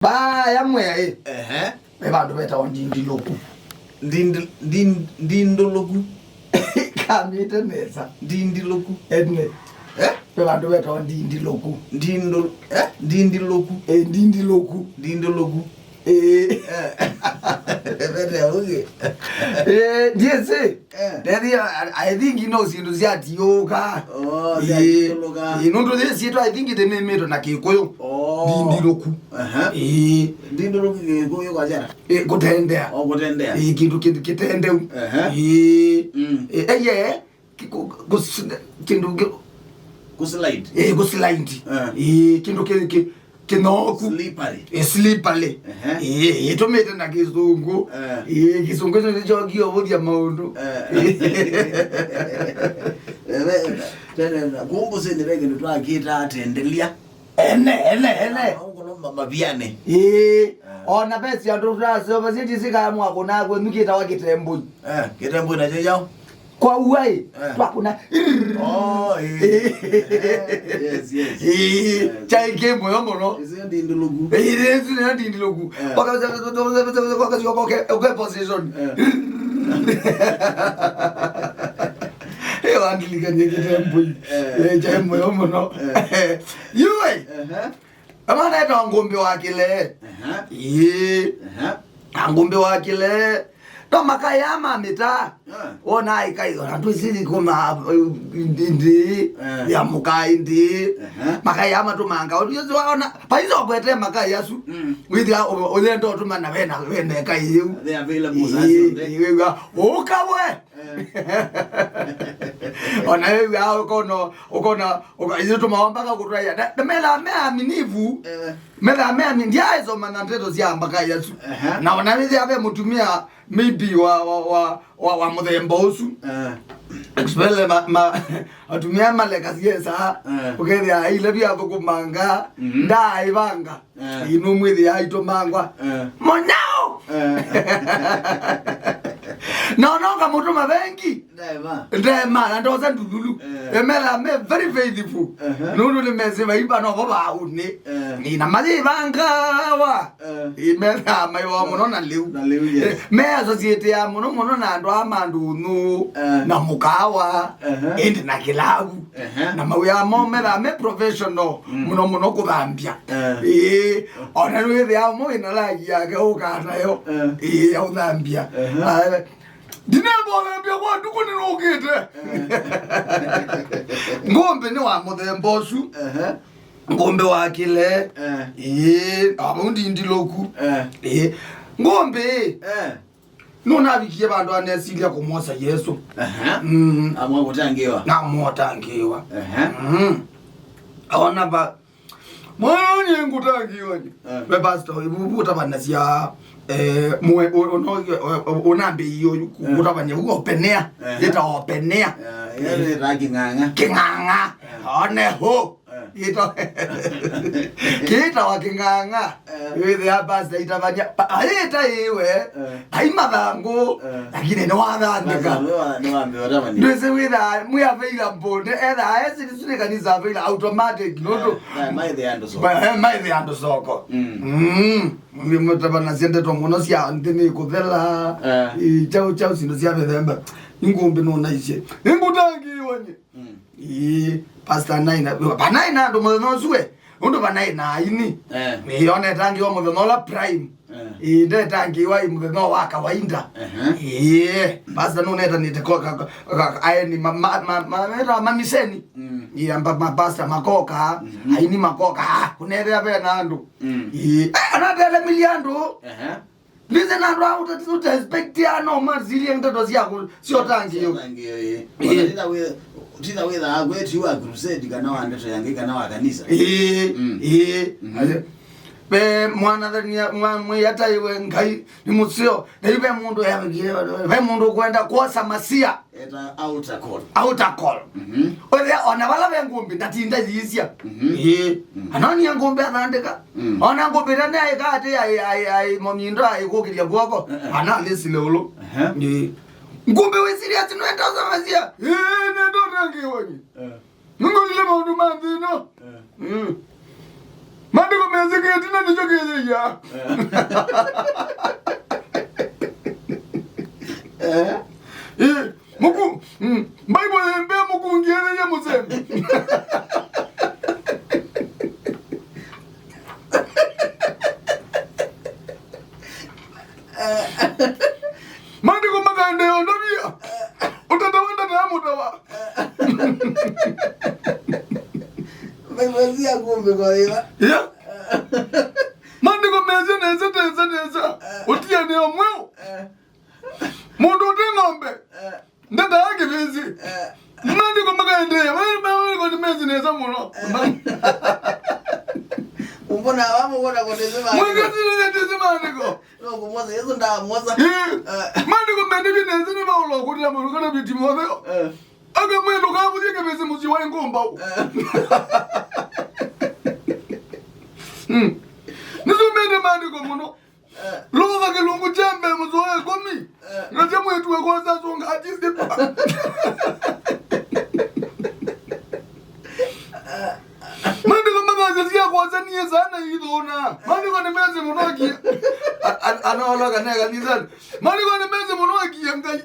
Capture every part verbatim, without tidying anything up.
Vaya mwea ĩ. Ehe. Ve vandũ vetawa Ndindilũku. Ndindi-, ndin-, ndindũlũku. Kamĩte nesa. Ndindilũku. Ene. Eh? Ve vandũ vetawa Ndindilũku. Ndindũ-, eh? Ndindilũku. Ĩ, Ndindilũku. Ndindũlũku. Ĩ. Eh. Vete ũgĩ. Eh, ndiĩsĩ. Eh. Ndethia, I, I think no syĩndũ syatiũka. Oh, ĩĩ, syatiũka. Ĩĩ, nũndũ yĩ syĩtwa, I think ĩtĩmĩmĩtwe na Kĩkũyũ. Oh. Ndindilũku. Aha. Ĩĩ. Ndindilũku Kĩkũyũ kwa jana. Ĩĩ, kũtendea. Oh, kũtendea. Ĩĩ, kĩndũ kĩ-, kĩtendeu. Aha. Ĩĩ. Mm. Ĩĩ, eye, ki-, kũ-, kũ-, kĩndũ kĩ-, kũslide. Ĩĩ, kũslide. Eh. Ĩĩ, kĩndũ kĩ-, kĩ-, kĩnooku. Slippery. Ĩ, slippery. Ehe. Ĩ, ĩtũmĩte na Kĩsũngũ. Eh. Ĩ, Kĩsũngũ kĩu nĩkyokie ũvũthya maũndũ. Eh. Ĩ. Tene, tene, kũu Mbũsĩnĩ ve kĩndũ twakĩtaa tendelia. Ene, ene, ene. Au kũno ma-, mavianĩ. Ĩ. Eh. Ona ve syandũ tũtasyovasie ndisikaa mwako nakwe nukĩtawa kĩtembũi. Eh, kĩtembũi nakyo yao. Kwa uai, eh, twakũna. Oh, eh. Eh. Yes, yes. Eh, eh, chai kĩ mũyo mũno. Icio ndindilũku. Eh, icio nĩ ndindilũku. Eh. Waka-, waka-, waka-, waka-, waka-, waka-, waka-, position. Eh. Eh, wandilikanie kĩtembũi. Eh. Eh, chai mũyo mũno. Eh. Yue. Ehe. Amana etawa Ngũmbĩ wa Kĩlee. Aha. Ĩĩ. Aha. Na Ngũmbĩ wa Kĩlee. No makaĩa ma mĩtaa. Ah. Wona aikai, ona twĩsili kuma, ndi, ndi, eh, ya mũkai ndi. Aha. Makaĩa matũmanga. Ona, paizo kwete makai asu. Mm. Wĩthĩa, ũ-, ũyenda ũtũmana wena, wena ĩkai yĩu. They are available. Ĩĩ, sasa, ĩĩ, wĩw'a, ũka we. Eh. Ona ĩw'a, ũkona, ũkona, ũka-, ithuĩ tũmaombaga kũtwaia. Na, na methaa me aminifu. Eh. Methaa me amini-, ndiaĩsoma na ndeto sya mbaka Yesu. Ehe. Na ona wĩthĩa ve mũtumia maybe wa, wa, wa, wa, wa mũthemba ũsu. Eh. Especially ma, ma, atumia maleka siesa. Eh. Ũkethĩa aile vya thũkũmanga, mhm, ndaaĩvanga. Eh. Ĩno mwĩthĩa aitũmangwa. Eh. Monyao! Eh. Na ona ũkamũtũma vengi. Ndema. Ndema, na ndosa ndululu. Eh. Emela me very faithful. Ehe. Nũndũ nĩ mesĩ vaiva no vo vaũnĩ. Eh. Nĩ na mayĩvangawa. Eh. Ĩ, methaa maiwa mũno na lĩu. Na lĩu, yes. Eh, me associate ya mũno mũno na andũ a mandũnũ, eh, na mũkawa, ehe, ĩndĩ na kĩlavu. Ehe. Na mawĩa moo methaa me professional, mm, mũno mũno kũthambia. Eh. Ĩĩ, ona nĩwĩthĩaa ũmwe wĩna lagi yake ũkaa nayo. Eh. Ĩĩ, ya ũthambia. Ehe. Ah, ndinamba ũthambia kwa nduku nĩnũkĩte. Eh. Ngũmbĩ nĩ wa mũthemba ũsu. Ehe. Ngũmbĩ wa Kĩlee. Eh. Ĩĩ, avo ndindilũku. Eh. Ĩĩ. Ngũmbĩ. Eh. Nũnavikie vandũ anesilya kũmwosa Yesũ. Aha. Mm. Amwa kũtangĩĩwa. Namotangĩĩwa. Aha. Mm. Aona va, mwana nĩ ngũtangĩĩwa nĩ. Eh. Ve pastor, vu, vu ũtavanasya, eh, mwe, ũ-, ũno-, ũ-, ũ-, ũnambĩĩie ũyu, eh, kũtavany'a vu open air. Aha. Yĩta open air. Eh, yĩta kĩng'ang'a. Kĩng'ang'a. Eh. One ho. Eh. Kĩtawa, kĩtawa kĩng'ang'a. Eh. Wĩthĩa pastor itavany'a. Pa-, ayĩta ĩwe. Eh. Ai mathangũ. Eh. Lakini nĩwathangĩka. Pastor, nĩwa-, nĩwambĩwa ũtavany'a. Ndwĩsĩ wĩthaa mwĩ available. Ethaa esili sili kanisa available automatic. Nũndũ. Eh, eh, maĩthĩa andũ soko. Ma-, eh, maĩthĩa andũ soko. Mm. Mm. Mũtavanasya ndeto mũno sya nthĩ nĩ kũthela. Eh. Ĩ, chau, chau, syĩndũ sya mĩthemba. Nĩ Ngũmbĩ nũnaisye. Nĩngũtangĩĩwa nyie. Mm. Ĩĩ, pastor naĩ na, vanaĩ na andũ mũthenya ũsu we, ũndũ vanaĩ na aini. Eh. Ĩĩ, ona etangĩwa mũthenya ũla prime. Eh. Ĩĩ, ndetangĩwa ĩ mũthenya wa kawaida. Ehe. Ĩĩ, pastor nũnetanĩte ko, ka, ka, ka, aeni ma, ma, ma, ma, metawa mamiseni. Mm. Ĩĩ, amba ma pastor makoka, mhm, aini makoka, ah, kũnethĩa vena andũ. Mm. Ĩĩ, eh, ona ndelemilye andũ. Ehe. Ndĩsĩ na andũ a ũteti ũtespectia no masilie ndeto sya kũ-, sya ũtangĩĩo. Sya ũtangĩĩo, ĩĩ. Ĩĩ. Ona titha wĩ-, titha wĩthaa kwĩ ti wa crusade kana wa ndeto ya Ngai kana wa kanisa. Ĩĩ, mm, ĩĩ. Mhm. Ase, ve mwanathani ya, mwa-, mwĩataĩwe Ngai nĩ mũseo. Na yu ve mũndũ ya-, ve mũndũ ũkwenda kwosa masia. Eta altar call. Altar call. Mhm. Ũthĩa ona vala ve ngũmbĩ, ndatinda yĩsya. Mhm. Ĩĩ. Mhm. Anonia ngũmbĩ athandĩka. Mm. Ona ngũmbĩ ĩla nĩaĩka atĩ aĩ, aĩ, aĩ, mũmindo aĩkũkĩlya kw'oko. Eh, eh. Ana nĩsile ũlũ. Ehe. Ĩĩ. Ngũmbĩ wĩsilia atĩ nĩwenda ũsamasia. Ĩĩ, nĩndũtangĩĩwa nyie. Eh. Nũngolile maũndũ ma nthĩ ĩno. Eh. Mm. Maandĩko mesĩ kĩtina nĩkyo kĩyĩia. Eh. Eh, mũku, mm, Bible yĩ mbee mũkungi ethĩie mũsemi. Maandĩko makaendeea ũndavia. Ũtata wa ndata ya mũtawa. Maimazi ya kumbe kwa wĩva. Yeah. Maandĩko mesĩ nesa, nesa, nesa. Ũtianĩo mweũ. Mũndũ ũte ng'ombe. Ndata ya kĩvĩsĩ. Maandĩko makaendeea. Maandĩko nĩ mesĩ nesa mũno. Mbona wa mũgũnda kũtĩsĩ maandĩko? Mwĩkĩsĩ nĩ tĩsĩ maandĩko. No kũmwosa, Yesu ndamwosa. Eh. Eh. Maandĩko mendĩvye nesa nĩ Paulo kũtĩa mũndũ kana Timotheo. Eh. Akamwĩa ndũkavũthye kĩvĩsĩ mũsyĩ wa ngũmbaũ. Eh. Mm. Nĩsomete maandĩko mũno. Eh. Luka kĩlungu kya mbee mũsoa wa ĩkũmi. Eh. Ngasya mwĩĩtu wakwa sasũnga atisĩ. Maandĩko mathasya sya kwasya niĩ sana ithũna. Maandĩko nĩ mesĩ mũno akie. A-, a-, anaoloka ne kanisani. Maandĩko nĩ mesĩ mũno akie Ngai.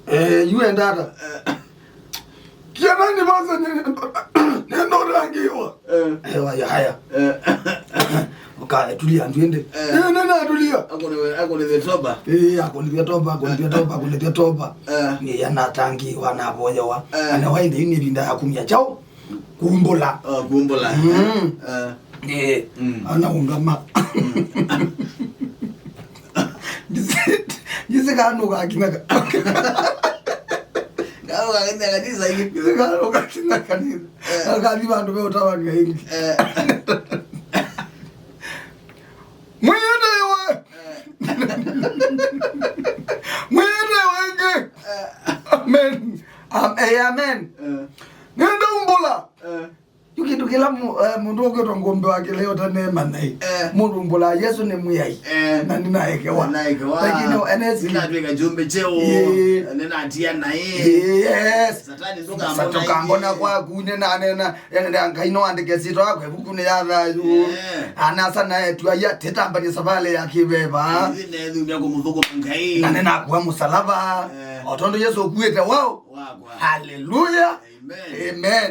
Eh, you and data. Kiana ni basa nendo rangiwa. Eh. Ewa ya haya. Eh. Uka tulia ndwende. Eh. Eh, nena tulia. Akone, akone the toba. Eh, akone the toba, akone the toba, akone the toba. Eh. Ni yana tangiwa na boyawa. Eh. Ana waende ini binda ya kumia chao. Kumbula. Oh, kumbula. Mm. Eh. Eh. Mm. Ana ungama. Mm. Ngisi, ngisi kanu kakina ka-, kanu kakina kanisa hivi. Ngisi kanu kakina kanisa. Eh. Akathi bandu be utawa ngai. Eh. Mwĩyĩtewe. Eh. Mwĩyĩtewe ĩngĩ. Eh. Amen. Am-, eh, amen. Eh. Nenda umbula. Eh. Yu kĩndũ kĩla mu-, eh, mũndũ ũkwĩtwa ngũmbe wa kĩla yota neema naĩ. Eh. Mũndũ mbũla Yesu nĩ mwĩai. Eh. Na nĩnaekewa. Nĩnaekewa. Lakini o, ene si- Nĩnatwĩka kyũmbe kyeũ. Ĩĩ. Nĩnatia naĩ. Ĩĩ, yes. Satani ndũkambona. Satani ndũkambona ĩngĩ. Kwaku nĩnanena, ene Ngai no andĩke syĩtwa yakwa ĩvukunĩ ya thayũ. Eh. Anasa naetwa ya tĩtambanie savalĩ ya kĩveva. Ĩĩ, nethumya kũmũthũkũma Ngai. Na nĩnakua mũsalava. Eh. O tondũ Yesu ũkuĩte wao. Wakwa. Hallelujah. Amen. Amen.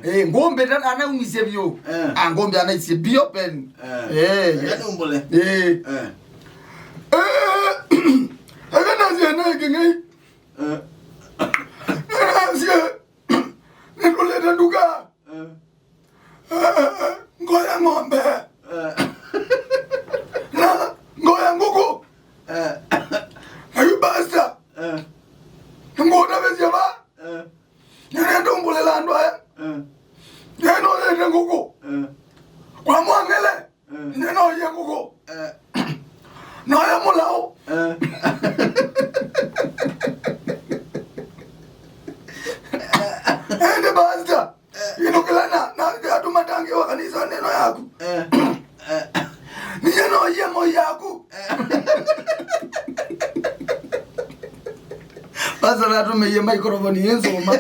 Eh. Eh, ngũmbe ta-, anaumisye vyũ. Eh. Ah, ngũmbe anaisye be open. Eh. Eh, eka nĩ umbule. Eh. Eh. Eh, eka nasye na kĩng'ei. Eh. Nasye, nĩtũlĩte nduka. Eh. Eh, ngoya ng'ombe. Eh. Na ngoya ngũkũ. Eh. Na yu pastor. Eh. Ngũtavĩsya va. Eh. Nĩnenda ũmbũlĩla andũ aya. Eh. Nĩnoyĩte ngũkũ. Eh. Kwa mwangele. Eh. Nĩnoyie ngũkũ. Eh. Noya mũlaũ. Eh. Ende pastor. Eh. Ĩndũ kĩla na, na atũma tangiwa kanisa neno yaku. Eh. Eh. Niye noyie moi yaku. Pastor atũmĩie microphone ĩ nzũma.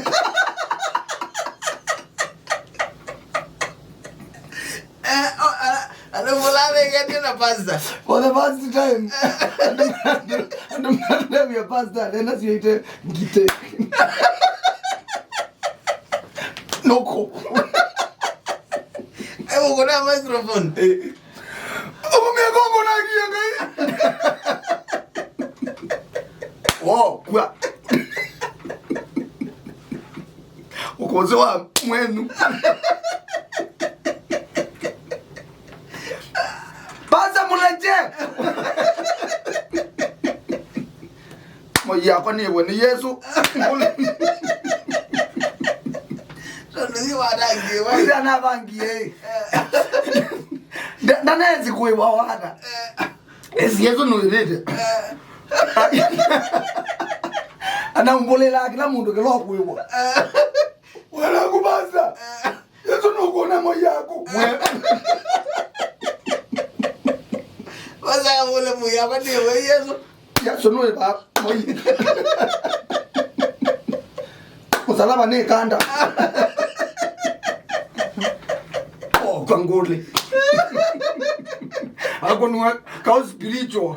Eh, oh, ala, ala mũlathegetye na pastor. For the first time. Andũ, andũ, andũ matũtavya pastor, nena sio ite ngite. Nũkũ. Ai, ũkũna microphone. Eh. Ũkũmĩa kũkũna kia Ngai. Oh, kwa. Ũkũsĩ wa mwenu. Pasa mũleche. Moi yakwa nĩwe nĩ Yesu. Tondũ si watangie, wa- Ila navangie. Nda-, ndanezi kuiwa wata. Eh. Esi Yesu nuirite. Eh. Anaumbulila kila mundu kila kuiwa. Eh. Wala kubasa. Eh. Yesu nukuona moi yaku. Eh. Basa ule moi yakwa ndiwe Yesu. Yesu nũĩ va moi. Mũsalaba nĩ kanda. Ngũlĩ. Akũnwa kau spiritual.